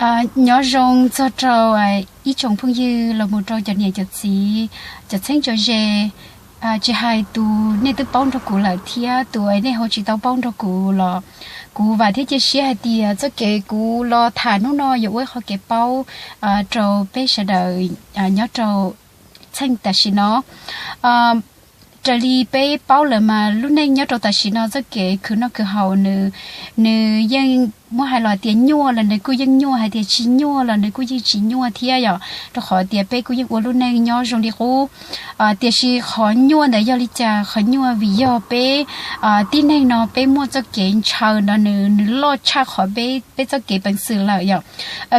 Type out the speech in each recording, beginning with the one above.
Nyob zoo txog rau ib tsoom phooj ywg los mus rau cov niam cov txiv, cov txheeb cov ze, tsis hais tus nej twb paub nrog kuv lawm thiab tus nej ho tsis tau paub nrog kuv los, kuv vam thiab cia siab hais tias txoj kev kuv los tham hnub no yuav ua ib qho kev paub rau peb sawv daws nyob rau txheej tam sim no. Raws li peb paub lawm mas lub neej nyob rau tam sim no txoj kev khwv noj khwv haus nws, nws yeej muab hais los tias nyuaj los nws kuj yeej nyuaj, hais tias tsis nyuaj los nws kuj yeej tsis nyuaj thiab yom, rau qhov tias peb kuj yeej ua lub neej nyob zoo li qub. Tiam sis qhov nyuaj ntawd yog li cas? Qhov nyuaj vim yog peb tib neeg no peb muaj txoj kev ntshaw no nws, nws loj tshaj qhov peb, peb txoj kev peev xwm lawm yom.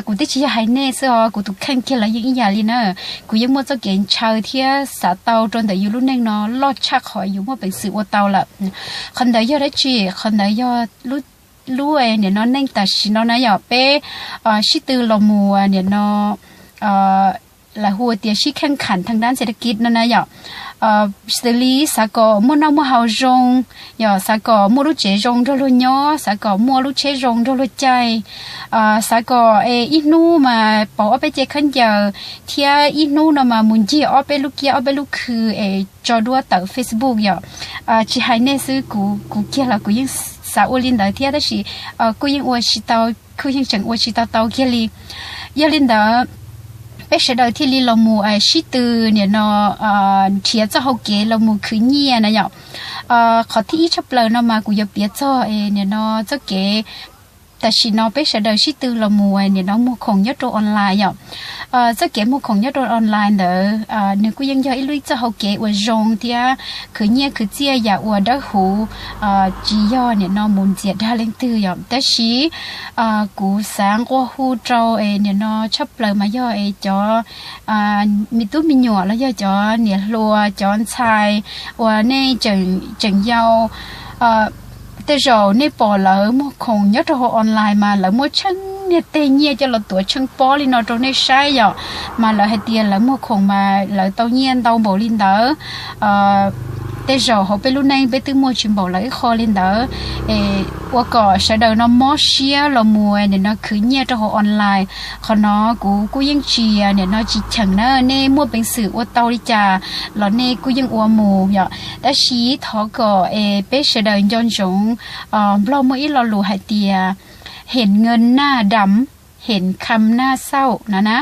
Kuv twb tsis yog hais nej xwb os, kuv tus kheej kiag los yeej ib yam li na. Kuv yeej muaj txoj kev ntshaw thiab xav tau rau ntawm yus lub neej no loj tshaj qhov yus muaj peev xwm ua tau lawm. Qhov ntawd yog dab tsi? Qhov ntawd yog lub, lub nim no neej tam sim no na yom, peb sib tw los mus nim no lawv hu tias sib kheej kham thaj dab xes dab kiv no na yom. Xws li xav kom muaj noj muaj haus zoo, yog xav kom muaj lub tsev zoo nrog luag nyob, xav kom muaj lub tsheb zoo nrog luag caij, xav kom es ib hnub mas pauv ob peb ce khaub ncaws, thiab ib hnub no mas mus ncig ob peb lub kiab ob peb lub khw es tso duab tawm Facebook yom. Tsis hais nej xwb, kuv, kuv kiag los kuv yeej xav ua li ntawd thiab tab sis kuj yeej ua tsis tau, kuj yeej tseem ua tsis tau tau kiag li. Yog li ntawd peb sawv daws thiaj li los mus sib tw nim no nrhiav txoj hau kev los mus khwv nyiaj na yom. Qhov thib ib tshaj plaws no mas kuv yuav piav txog es nim no txoj kev tam sim no peb sawv daws sib tw los mus nim no muag khoom nyob rau online yom. Txoj kev muag khoom nyob rau online ntawd nws kuj yeej yog ib lub txoj hau kev uas zoo thiab khwv nyiaj khwv txiaj yam uas dawb huv, tsis yog nim no mus ntxias dag leej twg yom. Tab sis kuv xav nqua hu rau es nim no tshaj plaws mas yog es cov me tub me nyuam los yog cov niam hluas cov ntxhais uas nej tseem yau, tej zaum nej pom lawv muag khoom nyob rau hauv online mas lawv muab tsheej niag teg nyiaj coj los tuav tsheej pob li no rau nej saib yom, mas lawv hais tias lawv muag khoom mas lawv tau nyiaj ntau npaum li ntawd. Tej zaum hauv peb lub neej peb twb muaj tsis npaum lawv ib qho li ntawd. Ua kom sawv daws no mob siab los mus nim no khwv nyiaj rau hauv online, qhov no kuv kuj yeej tsis nim no tsis cheem na, nej muaj peev xwm ua tau li cas los nej kuj yeej ua mus yom. Tab sis thov kom es peb sawv daws nco ntsoov, Nplog muaj ib lo lus hais tias เห็นเงินหน้าดำ เห็นคำหน้าเศร้า no na.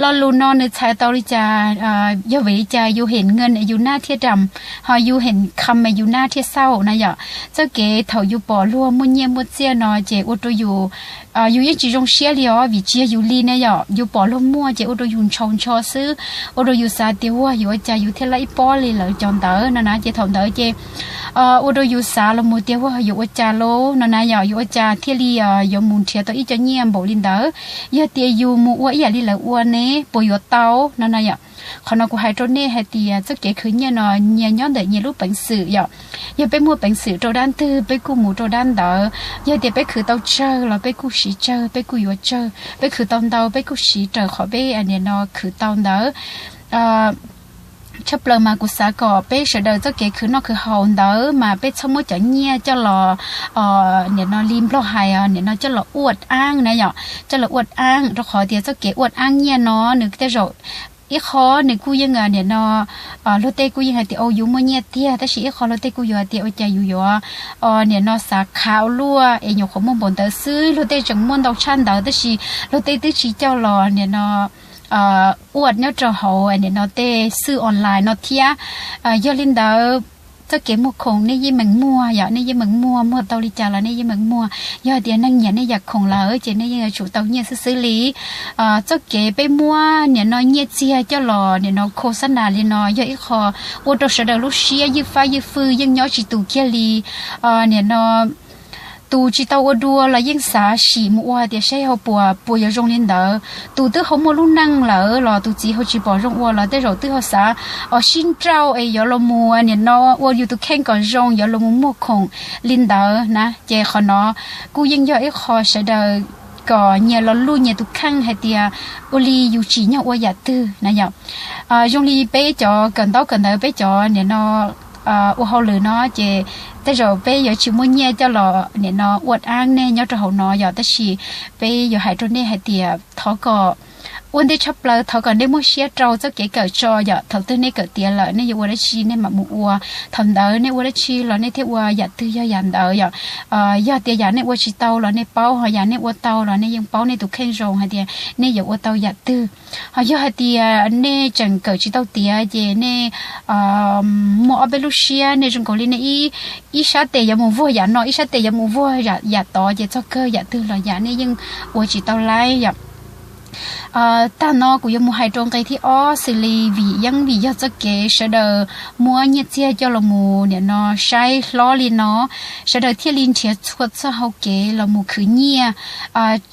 Lo lus no nws txhais tau li cas? Yog vim li cas yus เห็นเงิน yus naj thiaj dam, ho yus เห็นคำ yus naj thiaj xauj na yom? Txoj kev thaum yus pom luag muaj nyiaj muaj txiaj no ces ua rau yus, yus yeej tsis zoo siab li os, vim tsis yog yus li ne yom. Yus pom luag muaj ces ua rau yus ntshau ntsho xwb, ua rau yus xav tias ua yus ua cas yus thiaj laj ib pob li lawv cov ntawd no na. Ces thaum ntawd ces ua rau yus xav los mus tias ua yus ua cas lauj no na yom, yus ua cas thiaj li yuav mus nrhiav tau ib co nyiaj npaum li ntawd. Yog tias yus mus ua ib yam li lawv ua ne puas yuav tau no na yom? Qhov no kuv hais rau nej hais tias txoj kev khwv nyiaj no nyias nyob ntawm nyias lub peev xwm yom. Yog peb muaj peev xwm rau dab twg peb kuj mus rau dab ntawd. Yog tias peb khwv tau tsawg los peb kuj siv tsawg, peb kuj yuav tsawg, peb khwv tau ntau peb kuj siv raws qhov peb nim no khwv tau ntawd. Tshaj plaws mas kuv xav kom peb sawv daws txoj kev khwv noj khwv haus ntawd mas peb txhob muab cov nyiaj coj los, nim no li Nplog hais nim no coj los ua dab na yom, coj los ua dab, rau qhov tias txoj kev ua dab nyiaj no nws tej zaum ib qho nws kuj yeej nim no, luag tej kuj yeej hais tias yus muaj nyiaj tiag, tab sis ib qho luag tej kuj yuav hais tias ua cas yus yuav nim no xav khav ua luaj es nyuam qhuav muaj npaum ntawd xwb. Luag tej tseem muaj ntau tshaj ntawd tab sis luag tej twb tsis coj los nim no ua nyob rau hauv nim no tej xwj online no thiab. Yog li ntawd txoj kev muag khoom nej yeej meem muag yom, nej yeej meem muag, muag tau li cas los nej yeej meem muag. Yog tias neeg nyiam nej yam khoom lawm ces nej yeej yuav tsum tau nyiaj xwb xwb li. Txoj kev peb muab nim no nyiaj txiag coj los nim no khos xab nas li no yog ib qho ua rau sawv daws lub siab ywj fab ywj fwj yeej nyob tsis tus kiag li. Nim no tus tsis tau ua dua los yeej xav sim mus ua tias saib ho puas, puas yuav zoo li ntawd. Tus twb ho muaj lub neej lawm los tus txiv ho tsis pom zoo ua los tej zaum twb ho xav os sib nrauj es yuav los mus nim no ua yus tus kheej kom zoo yuav los mus muag khoom li ntawd na. Ces qhov no kuj yeej yog ib qho sawv daws kom nyias los luj nyias tus kheej hais tias ua li yus tsim nyog ua yam twg na yom. Zoo li peb cov kawm ntaub kawm ntawv peb cov nim no ua hauj lwm no ces tej zaum peb yuav tsis muaj nyiaj coj los nim no ua dab nej nyob rau hauv no yom. Tab sis peb yuav hais rau nej hais tias thov kom ua ntej tshaj plaws thov kom nej muab siab rau txoj kev kawm tso yom. Thaum twg nej kawm tiav lawm nej yuav ua dab tsi nej mam mus ua, thaum ntawd nej ua dab tsi los nej thiaj ua yam twg yog yam ntawd yom. Yog tias yam nej ua tsis tau los nej paub, ho yam nej ua tau los nej yeej paub nej tus kheej zoo hais tias nej yuav ua tau yam twg. Ho yog hais tias nej tseem kawm tsis tau tiav ces nej muaj ob peb lub siab, nej zoo nkaus li nej ib sab tes yuav mus vuag yam no, ib sab tes yuav mus vuag yam tod ces txog kawg yam twg los yam nej yeej ua tsis tau laib yom. Tag no kuv yuav mus hais rau nqe thib ob xws li vim yeeb vim yog txoj kev sawv daws muab nyiaj txiag coj los mus nim no saib hlob li no, sawv daws thiaj li nrhiav txhua txoj hau kev los mus khwv nyiaj.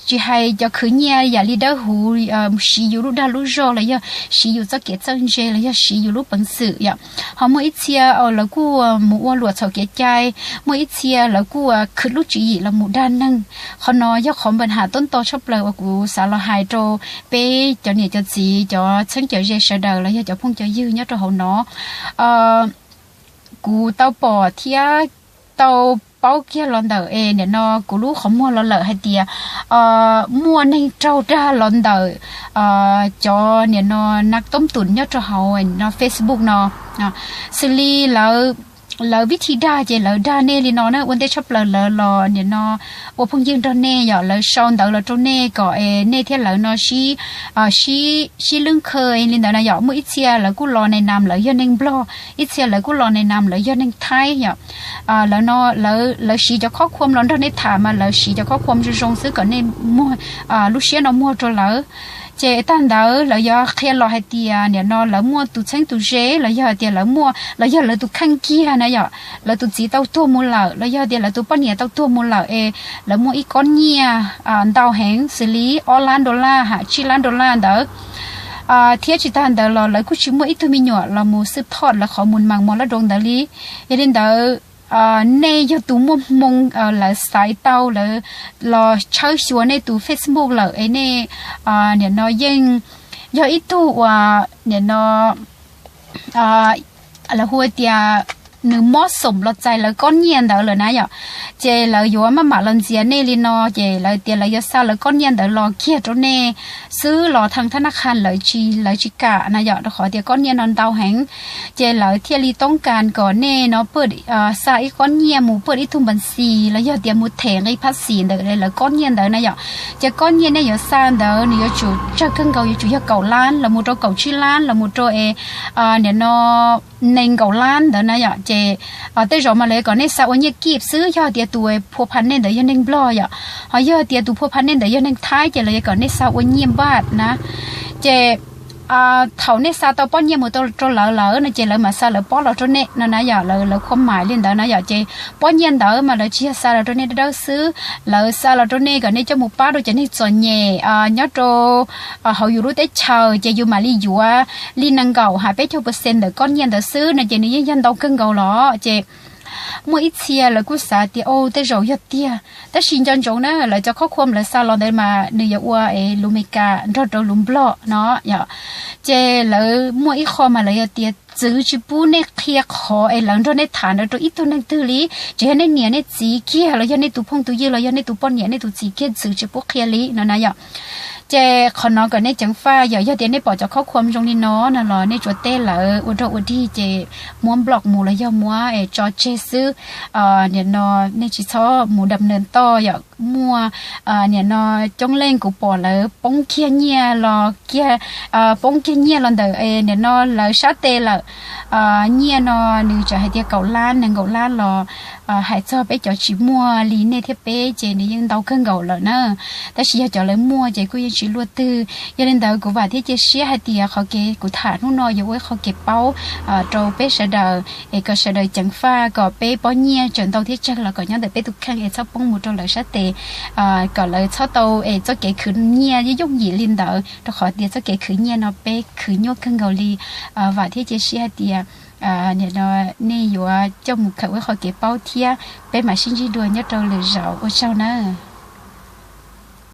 Tsis hais cov khwv nyiaj yam li dawb huv, siv yus lub dag lub zog los yog siv yus txoj kev txawj ntse los yog siv yus lub peev xwm yom. Ho muaj ib txhia lawv kuj mus ua luam txhaum kev cai, muaj ib txhia lawv kuj khwv lub tswv yim los mus dag neeg. Qhov no yog qhov npa ham tob nto tshaj plaws uas kuv xav los hais rau peb cov niam cov txiv, cov txheeb cov ze sawv daws los yog cov phooj cov ywg nyob rau hauv no. Kuv tau pom thiab tau paub kiag los ntawm es nim no kuv lub qhov muag los lawm hais tias muaj neeg raug dag los ntawm cov nim no nab toob tum nyob rau hauv no Facebook no, xws li lawv vib thi dag ces lawv dag nej li no na, ua ntej tshaj plaws lawv los nim no ua phooj ywg nrog nej yom, lawv sau ntawv los rau nej kom es nej thiab lawv no sib sib lwb kha li ntawd na yom. Muaj ib txhia lawv kuj los nes nas lawv yog neeg Nplog, ib txhia lawv kuj los nes nas lawv yog neeg Thaib yom. Lawv no lawv siv cov khob khuam los nrog nej tham mas lawv siv cov khob khuam zoo zoo xwb kom nej muag lub siab no muag rau lawv. Ces tag ntawd lawv yuav qhia los hais tias nim no lawv muaj tus txheeb tus ze los yog hais tias lawv muaj los yog lawv tus kheej kiag na yom, lawv tus txiv tau tuag mus lawm los yog tias lawv tus poj niam tau tuag mus lawm es lawv muaj ib kob nyiaj ntau heev xws li ob lab dollar ha tsib lab dollar ntawd. Thiab tsis tag ntawd los lawv kuj tsis muaj ib tug me nyuam los mus xwb thoj lawv qhov mus mas mos lab doo ntawd li. Yog li ntawd nej yog tus muaj hmoo lawv xaiv tau lawv los tshawb xyuas nej tus Facebook lawm es nej nim no yeej yog ib tug uas nim no lawv hu tias nws mob xoom los txais lawv kob nyiaj ntawd lawm na yom. Ces lawv yuav maj mam los ntxias nej li no, ces lawv tias lawv yuav xa lawv kob nyiaj ntawd los kiag rau nej xwb los thaj thab naj qha lawv tsis lawv tsis kam na yom, rau qhov tias kob nyiaj no ntau heev. Ces lawv thiaj li toob kas kom nej no xa ib kob nyiaj mus paj ib tug npas xis los yog tias mus them nqi phab xis ntawm lawv kob nyiaj ntawd na yom. Ces kob nyiaj nej yuav xa ntawd nws yuav tsum tsawg kawg nkaus, yuav tsum yog kaum lab los mus rau kaum tsib lab los mus rau es nim no nees nkaum lab ntawd na yom. Ces tej zaum mas lawv yuav kom nej xa ua nyiaj kib xwb yog tias tus phua pha nej ntawd yog neeg Nplog yom. Ho yog tias tus phua pha nej ntawd yog neeg Thaib ces lawv yuav kom nej xa ua nyiaj npaj na. Ces thaum nej xa tau pob nyiaj mus rau lawv lawm no ces lawv mam xa lawv pob los rau nej no na yom, lawv lawv khua mais li ntawd na yom. Ces pob nyiaj ntawd mas lawv tsis yog xa los rau nej dawb dawb xwb, lawv xa los rau nej kom nej coj mus pab rau cov neeg txom nyem nyob rau hauv yus lub teb chaws, ces yus mam li yuav li nees nkaum ha peb caug percent ntawm kob nyiaj ntawd xwb no ces nws yeej yog ntau kawg nkaus los. Ces muaj ib txhia lawv kuj xav tias o tej zaum yog tiag, tab sis nco ntsoov na lawv cov khob khuam lawv xa los ntawd mas nws yuav ua es lus Meskas nrog rau lus Nplog no yom. Ces lawv muaj ib qho mas lawv yog tias txwv tsis pub nej qhia qhov es lawv nrog nej tham ntawd rau ib tug neeg twg li, tsis yog nej niam nej txiv kiag los yog nej tus phooj tus ywg los yog nej tus poj niam nej tus txiv kiag txwv tsis pub qhia li no na yom. Ces qhov no kom nej ceev faj yom, yog tias nej pom cov khob khuam zoo li no no los nej tsuas teb lawv ua rag ua dig ces muab block mus los yog muab es tso tseg xwb. Nim no nej tsis txhob mus dam nws toj yom. Muaj nim no coob leej kuv pom lawv poob kiag nyiaj los kiag, poob kiag nyiaj los ntawm nim no lawv sab tes lawm. Nyiaj no nws txawm hais tias kaum lab nees nkaum lab los hais txog peb cov tsis muaj li nej thiab peb ces nws yeej ntau kawg nkaus lawm na. Tab sis yog cov lawv muaj ces kuj yeej tsis luaj twg. Yog li ntawd kuv vam thiab cia siab hais tias qhov kev kuv tham hnub no yuav ua ib qho kev paub rau peb sawv daws es kom sawv daws ceev faj kom peb pob nyiaj tseem ntau thiab tsawg los kom nyob ntawm peb tus kheej es txhob poob mus rau lawv sab tes, kom lawv txhob tau es txoj kev khwv nyiaj yooj yim li ntawd, rau qhov tias txoj kev khwv nyiaj no peb khwv nyuaj kawg nkaus li. Vam thiab cia siab hais tias nim no nej yuav coj mus khaws ua ib qho kev paub thiab peb mam sib ntsib dua nyob rau lwm zaus, ua tsaug na.